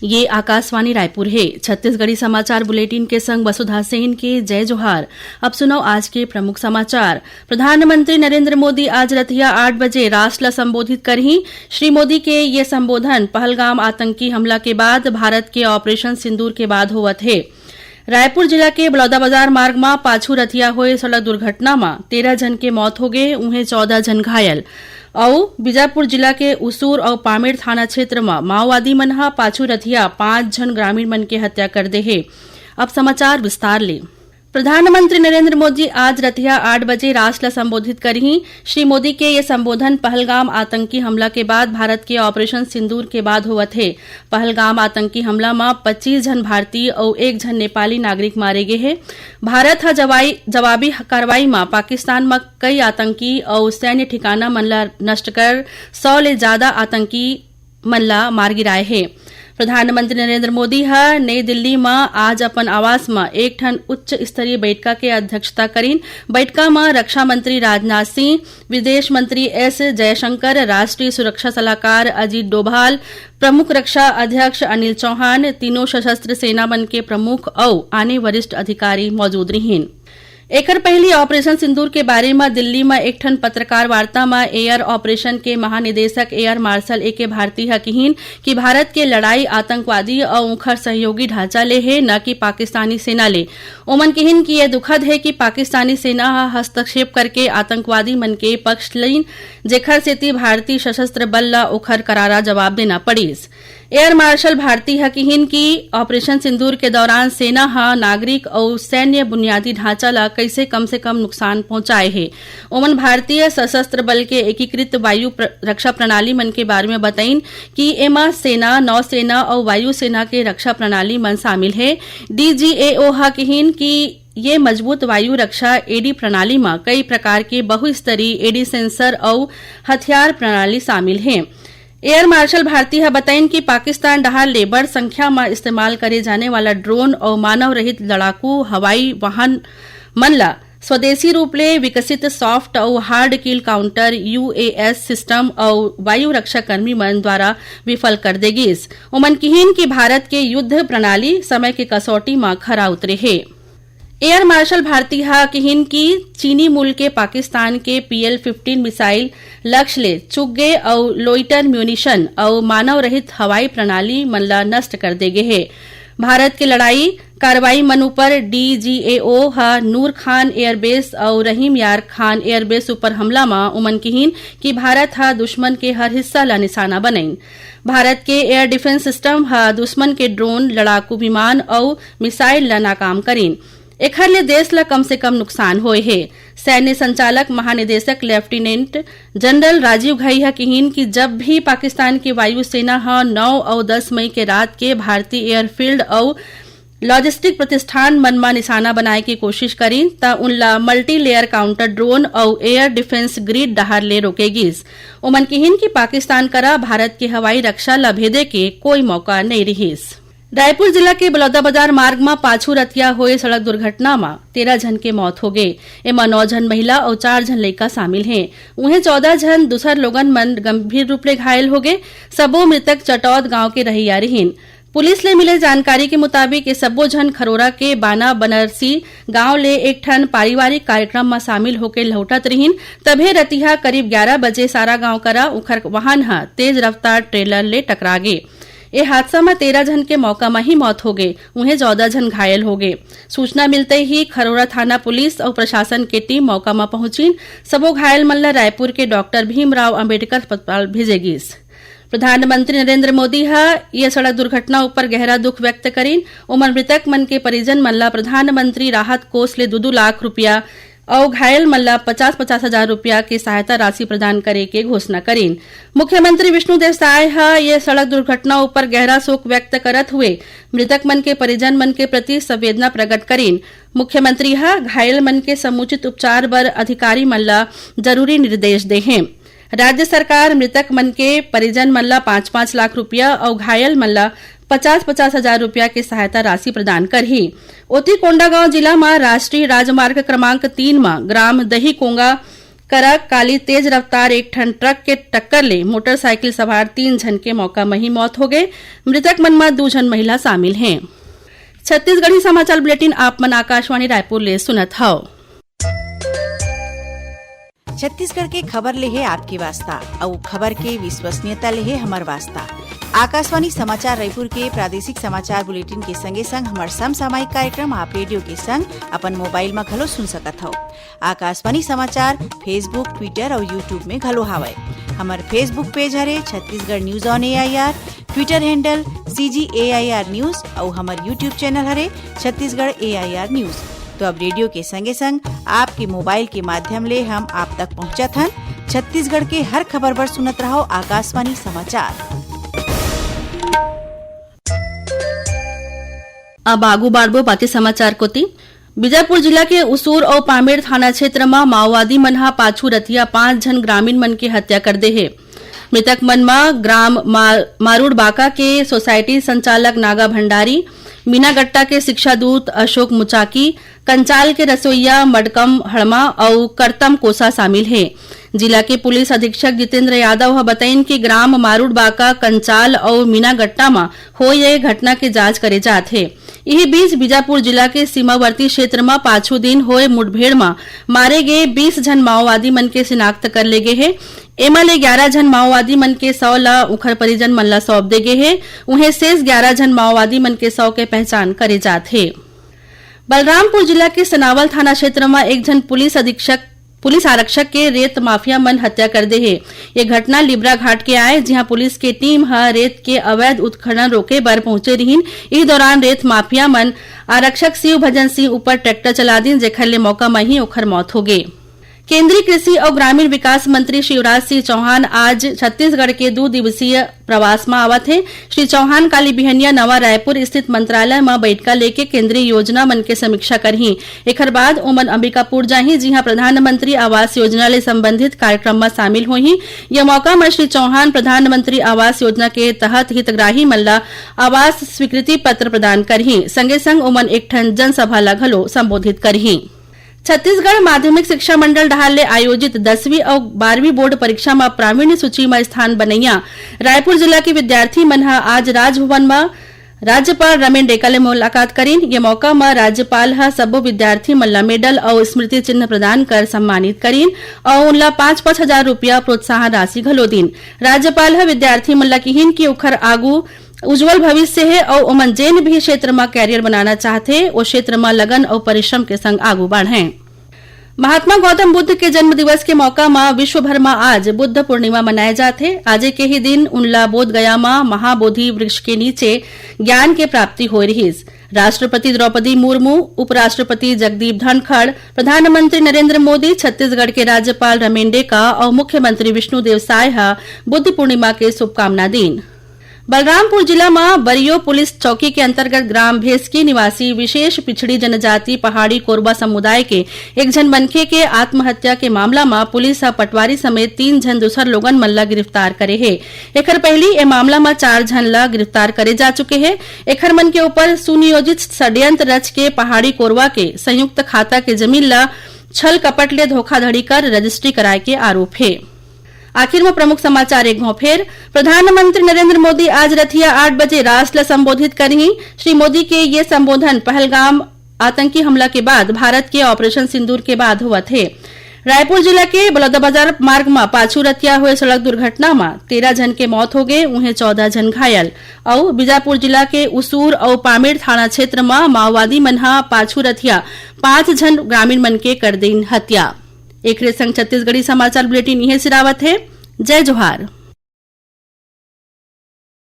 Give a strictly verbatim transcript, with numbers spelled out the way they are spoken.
ये आकाशवाणी रायपुर हे। छत्तीसगढ़ी समाचार बुलेटिन के संग वसुधा सेन के जय जोहार। अब सुनव आज के प्रमुख समाचार। प्रधानमंत्री नरेंद्र मोदी आज रतिहा आठ बजे राष्ट्र ला संबोधित करही। श्री मोदी के ये संबोधन पहलगाम आतंकी हमला के बाद भारत के ऑपरेशन सिंदूर के बाद होवत हे। रायपुर जिला के बलौदाबाजार मार्ग म पाछू रतिया होए सड़क दुर्घटना म तेरह झन के मौत होगे, उहें चौदह झन घायल। अउ बीजापुर जिला के उसूर अउ पामेड़ थाना क्षेत्र म माओवादी मन ह पाछू रतिया पांच झन ग्रामीण मन के हत्या कर दे हे। अब समाचार विस्तार ले। प्रधानमंत्री नरेंद्र मोदी आज रतिया आठ बजे राष्ट्र ला संबोधित करही। श्री मोदी के ये संबोधन पहलगाम आतंकी हमला के बाद भारत के ऑपरेशन सिंदूर के बाद होवत हे। पहलगाम आतंकी हमला म पच्चीस झन भारतीय अउ एक झन नेपाली नागरिक मारे गे हे। भारत ह जवाई, जवाबी कार्रवाई म पाकिस्तान म कई आतंकी अउ सैन्य ठिकाना मन ला नष्ट कर सौ ले जादा आतंकी मन ला मार गिराए हे। प्रधानमंत्री नरेंद्र मोदी ह नई दिल्ली म आज अपन आवास म एक ठन उच्च स्तरीय बैठका के अध्यक्षता करिन। बैठका म रक्षा मंत्री राजनाथ सिंह, विदेश मंत्री एस जयशंकर, राष्ट्रीय सुरक्षा सलाहकार अजीत डोभाल, प्रमुख रक्षा अध्यक्ष अनिल चौहान, तीनों सशस्त्र सेना मन के प्रमुख अउ आने वरिष्ठ अधिकारी मौजूद रिहीन। एकर पहिली ऑपरेशन सिंदूर के बारे म दिल्ली म एक ठन पत्रकार वार्ता म एयर ऑपरेशन के महानिदेशक एयर मार्शल ए के भारती ह किहीन कि भारत के लड़ाई आतंकवादी अउ उंखर सहयोगी ढांचा ले हे, न कि पाकिस्तानी सेना ले। ओमन किहीन कि ये दुखद हे कि पाकिस्तानी सेना ह हस्तक्षेप करके आतंकवादी मन के पक्ष लीन, जेखर सेती भारतीय सशस्त्र बल ल ओखर करारा जवाब देना पड़िस। एयर मार्शल भारती ह किहीन कि ऑपरेशन सिंदूर के दौरान सेना ह नागरिक अउ सैन्य बुनियादी ढांचा ल कइसे कम से कम नुकसान पहुंचाए हे। ओमन भारतीय सशस्त्र बल के एकीकृत वायु प्र-, रक्षा प्रणाली मन के बारे में बताइन कि एमा सेना, नौसेना अउ वायुसेना के रक्षा प्रणाली मन शामिल हे। डीजीएओ ह किहीन कि ये मजबूत वायु रक्षा एडी प्रणाली म कई प्रकार के बहुस्तरीय एडी सेंसर अउ हथियार प्रणाली शामिल हे। एयर मार्शल भारती ह बताइन कि पाकिस्तान डहार ले बड़ संख्या म इस्तेमाल करे जाने वाला ड्रोन अउ मानव रहित लड़ाकू हवाई वाहन मन ला स्वदेशी रूप ले विकसित सॉफ्ट अउ हार्ड किल काउंटर यूएएस सिस्टम अउ वायु रक्षा कर्मी मन द्वारा विफल कर दे गिस। ओमन किहीन कि भारत के युद्ध प्रणाली समय के कसौटी म खरा उतरे हे। एयर मार्शल भारती ह किहीन कि चीनी मूल के पाकिस्तान के पीएल फिफ्टीन मिसाइल लक्ष्य ले चुक गे अउ लोइटर म्यूनिशन अउ मानव रहित हवाई प्रणाली मन ल नष्ट कर दे गे हे। भारत के लड़ाई कार्रवाई मन ऊपर डीजीएओ ह नूर खान एयरबेस अउ रहीम यार खान एयरबेस ऊपर हमला म उमन किहीन कि भारत ह दुश्मन के हर हिस्सा ल निशाना बनइन। भारत के एयर डिफेंस सिस्टम ह दुश्मन के ड्रोन, लड़ाकू विमान अउ मिसाइल ल नाकाम करिन। एखर ले देश ल कम से कम नुकसान होए हे। सैन्य संचालक महानिदेशक लेफ्टिनेंट जनरल राजीव घई ह किहीन कि जब भी पाकिस्तान के वायुसेना ह नौ अउ दस मई के रात के भारतीय एयरफील्ड अउ लॉजिस्टिक प्रतिष्ठान मन म निशाना बनाए के कोशिश करिन, त उनला मल्टी लेयर काउंटर ड्रोन अउ एयर डिफेंस ग्रिड डहार ले रोके गिस। ओमन किहीन कि पाकिस्तान करा भारत के हवाई रक्षा ल भेदे के कोई मौका नइ रिहिस। रायपुर जिला के बलौदाबाजार मार्ग म पाछू रतिया होए सड़क दुर्घटना म तेरह झन के मौत होगे। एमा नौ झन महिला अउ चार झन लइका शामिल हें। उहें, चौदह झन दूसर लोगन मन गंभीर रूप ले घायल होगे। सबो मृतक चटौद गांव के रहइया रिहीन। पुलिस ले मिले जानकारी के मुताबिक, ये सब्बो झन खरोरा के बाना बनरसी गांव ले एक ठन पारिवारिक कार्यक्रम म शामिल होके लहुटत रिहीन। तभे रतिहा करीब ग्यारह बजे सारा गांव करा उखर वाहन ह तेज रफ्तार ट्रेलर ले टकरा गे। ए हादसा म तेरह झन के मौका म ही मौत होगे, उहें चौदह झन घायल होगे। सूचना मिलते ही खरोरा थाना पुलिस अउ प्रशासन के टीम मौका म पहुंचिन। सबो घायल मन ल रायपुर के डॉक्टर भीमराव अंबेडकर अस्पताल भेजे गिस। प्रधानमंत्री नरेंद्र मोदी ह ये सड़क दुर्घटना ऊपर गहरा दुख व्यक्त करिन। ओमन मृतक मन के परिजन मन ल प्रधानमंत्री राहत कोष ले दू दू लाख रुपया अउ घायल मन ल पचास पचास हजार रुपया के सहायता राशि प्रदान करे के घोषणा करिन। मुख्यमंत्री विष्णुदेव साय ह ये सड़क दुर्घटना ऊपर गहरा शोक व्यक्त करत हुए मृतक मन के परिजन मन के प्रति संवेदना प्रकट करिन। मुख्यमंत्री ह घायल मन के समुचित उपचार बर अधिकारी मन ल जरूरी निर्देश दे हें। राज्य सरकार मृतक मन के परिजन मन ल पाँच पाँच लाख रुपया अउ घायल मन ल पचास पचास हजार रुपया के सहायता राशि प्रदान करही। ओती, कोंडागांव जिला म राष्ट्रीय राजमार्ग क्रमांक तीन म ग्राम दहीकोंगा करा काली तेज रफ्तार एक ठन ट्रक के टक्कर ले मोटरसाइकिल सवार तीन झन के मौका म ही मौत हो गए। मृतक मन म दू झन महिला शामिल हें। छत्तीसगढ़ी समाचार बुलेटिन आप मन आकाशवाणी रायपुर ले सुनत हव। छत्तीसगढ़ के खबर ले हे आपके वास्ता, अउ खबर के विश्वसनीयता ले हे हमर वास्ता। आकाशवाणी समाचार रायपुर के प्रादेशिक समाचार बुलेटिन के संगे संग हमर समसामयिक कार्यक्रम आप रेडियो के संग अपन मोबाइल म घलो सुन सकत हव। आकाशवाणी समाचार Facebook, Twitter अउ YouTube में घलो हावय। हमर Facebook पेज हरे Chhattisgarh news on AIR, Twitter handle CG AIR news अउ हमर YouTube चैनल हरे छत्तीसगढ़ एआईआर न्यूज। तो अब रेडियो के संगे संग आपके मोबाइल के माध्यम ले हम आप तक पहुंचत हन। छत्तीसगढ़ के हर खबर बर सुनत रहव आकाशवाणी समाचार। अब आगू बाढ़बो बाकी समाचार कोती। बीजापुर जिला के उसूर अउ पामेड़ थाना क्षेत्र म माओवादी मन ह पाछू रतिया पांच झन ग्रामीण मन के हत्या कर दे हे। मृतक मन म ग्राम मा-, मारुड़बाका के सोसाइटी संचालक नागा भंडारी, मीनागट्टा के शिक्षा दूत अशोक मुचाकी, कंचाल के रसोईया मडकम हड़मा अउ करतम कोसा शामिल हे। जिला के पुलिस अधीक्षक जितेंद्र यादव ह बतइन कि ग्राम मारुड़बाका कंचाल अउ मीनागट्टा म होए ये घटना के जांच करे जात हे। इही बीच बीजापुर जिला के सीमावर्ती क्षेत्र म पाछू दिन होए मुठभेड़ म मारे गे बीस झन माओवादी मन के शिनाख्त कर ले गे हे। एमा ले ग्यारह झन माओवादी मन के शव ल उखर परिजन मन ल सौंप दे गे हे। उहें शेष ग्यारह झन माओवादी मन के शव के पहचान करे जात हे। बलरामपुर जिला के सनावल थाना क्षेत्र म एक झन पुलिस अधीक्षक, पुलिस आरक्षक के रेत माफिया मन हत्या कर दे हे। ये घटना लिब्रा घाट के आय, जिहां पुलिस के टीम ह रेत के अवैध उत्खनन रोके बर पहुंचे रिहिन। इही दौरान रेत माफिया मन आरक्षक शिव भजन सिंह ऊपर ट्रैक्टर चला दिन, जेखर ले मौका म ही ओखर मौत हो गे। केंद्रीय कृषि अउ ग्रामीण विकास मंत्री शिवराज सिंह चौहान आज छत्तीसगढ़ के दू दिवसीय प्रवास म आवत हे। श्री चौहान काली बिहनिया नवा रायपुर स्थित मंत्रालय म बइठका लेके केंद्रीय योजना मन के समीक्षा करही। एखर बाद ओमन अंबिकापुर जाही, जिहां प्रधानमंत्री आवास योजना ले संबंधित कार्यक्रम म शामिल होही। ये मौका म श्री चौहान प्रधानमंत्री आवास योजना के तहत हितग्राही मन ल आवास स्वीकृति पत्र प्रदान करही। संगे संग ओमन एक ठन जनसभा ल घलो संबोधित करही। छत्तीसगढ़ माध्यमिक शिक्षा मंडल डहार ले आयोजित दसवीं अउ बारहवीं बोर्ड परीक्षा म प्रावीण्य सूची म स्थान बनैया रायपुर जिला के विद्यार्थी मन ह आज राजभवन म राज्यपाल रमेन डेका ले मुलाकात करिन। ये मौका म राज्यपाल ह सब्बो विद्यार्थी मन ल मेडल अउ स्मृति चिन्ह प्रदान कर सम्मानित करिन अउ उनला पाँच पाँच हजार रुपया प्रोत्साहन राशि घलो दीन। राज्यपाल ह विद्यार्थी मन ल किहिन कि उखर आगू उज्जवल भविष्य हे अउ ओमन जेन भी क्षेत्र म कैरियर बनाना चाहथे, ओ क्षेत्र म लगन अउ परिश्रम के संग आगू बढ़ें। महात्मा गौतम बुद्ध के जन्म दिवस के मौका म विश्व भर म आज बुद्ध पूर्णिमा मनाए जाथे। आजे के ही दिन उनला बोधगया म महाबोधि वृक्ष के नीचे ज्ञान के प्राप्ति होए रिहिस। राष्ट्रपति द्रौपदी मुर्मू, उपराष्ट्रपति जगदीप धनखड़, प्रधानमंत्री नरेंद्र मोदी, छत्तीसगढ़ के राज्यपाल रमेन डेका अउ मुख्यमंत्री विष्णुदेव साय ह बुद्ध पूर्णिमा के शुभकामना दीन। बलरामपुर जिला म बरियो पुलिस चौकी के अंतर्गत ग्राम भेसकी निवासी विशेष पिछड़ी जनजाति पहाड़ी कोरबा समुदाय के एक झन मनखे के आत्महत्या के मामला म पुलिस ह पटवारी समेत तीन झन दूसर लोगन मन ल गिरफ्तार करे हे। एखर पहिली ए मामला म चार झन ल गिरफ्तार करे जा चुके हे। एखर मन के ऊपर सुनियोजित षड्यंत्र रच के पहाड़ी कोरबा के संयुक्त खाता के जमीन ल छल कपट ले धोखाधड़ी कर रजिस्ट्री कराए के आरोप हे। आखिर म प्रमुख समाचार एक घौं फेर। प्रधानमंत्री नरेंद्र मोदी आज रथिया आठ बजे राष्ट्र ल संबोधित करही। श्री मोदी के ये संबोधन पहलगाम आतंकी हमला के बाद भारत के ऑपरेशन सिंदूर के बाद होवत हे। रायपुर जिला के बलौदाबाजार मार्ग म पाछू रतिया होए सड़क दुर्घटना म तेरह झन के मौत हो गे, उहें चौदह झन घायल। अउ बीजापुर जिला के उसूर अउ पामेड़ थाना क्षेत्र म माओवादी मन ह पाछू रतिया पांच झन ग्रामीण मन के कर दीन हत्या। एकरे संग छत्तीसगढ़ी समाचार बुलेटिन इहें सिरावत हे। जय जोहार।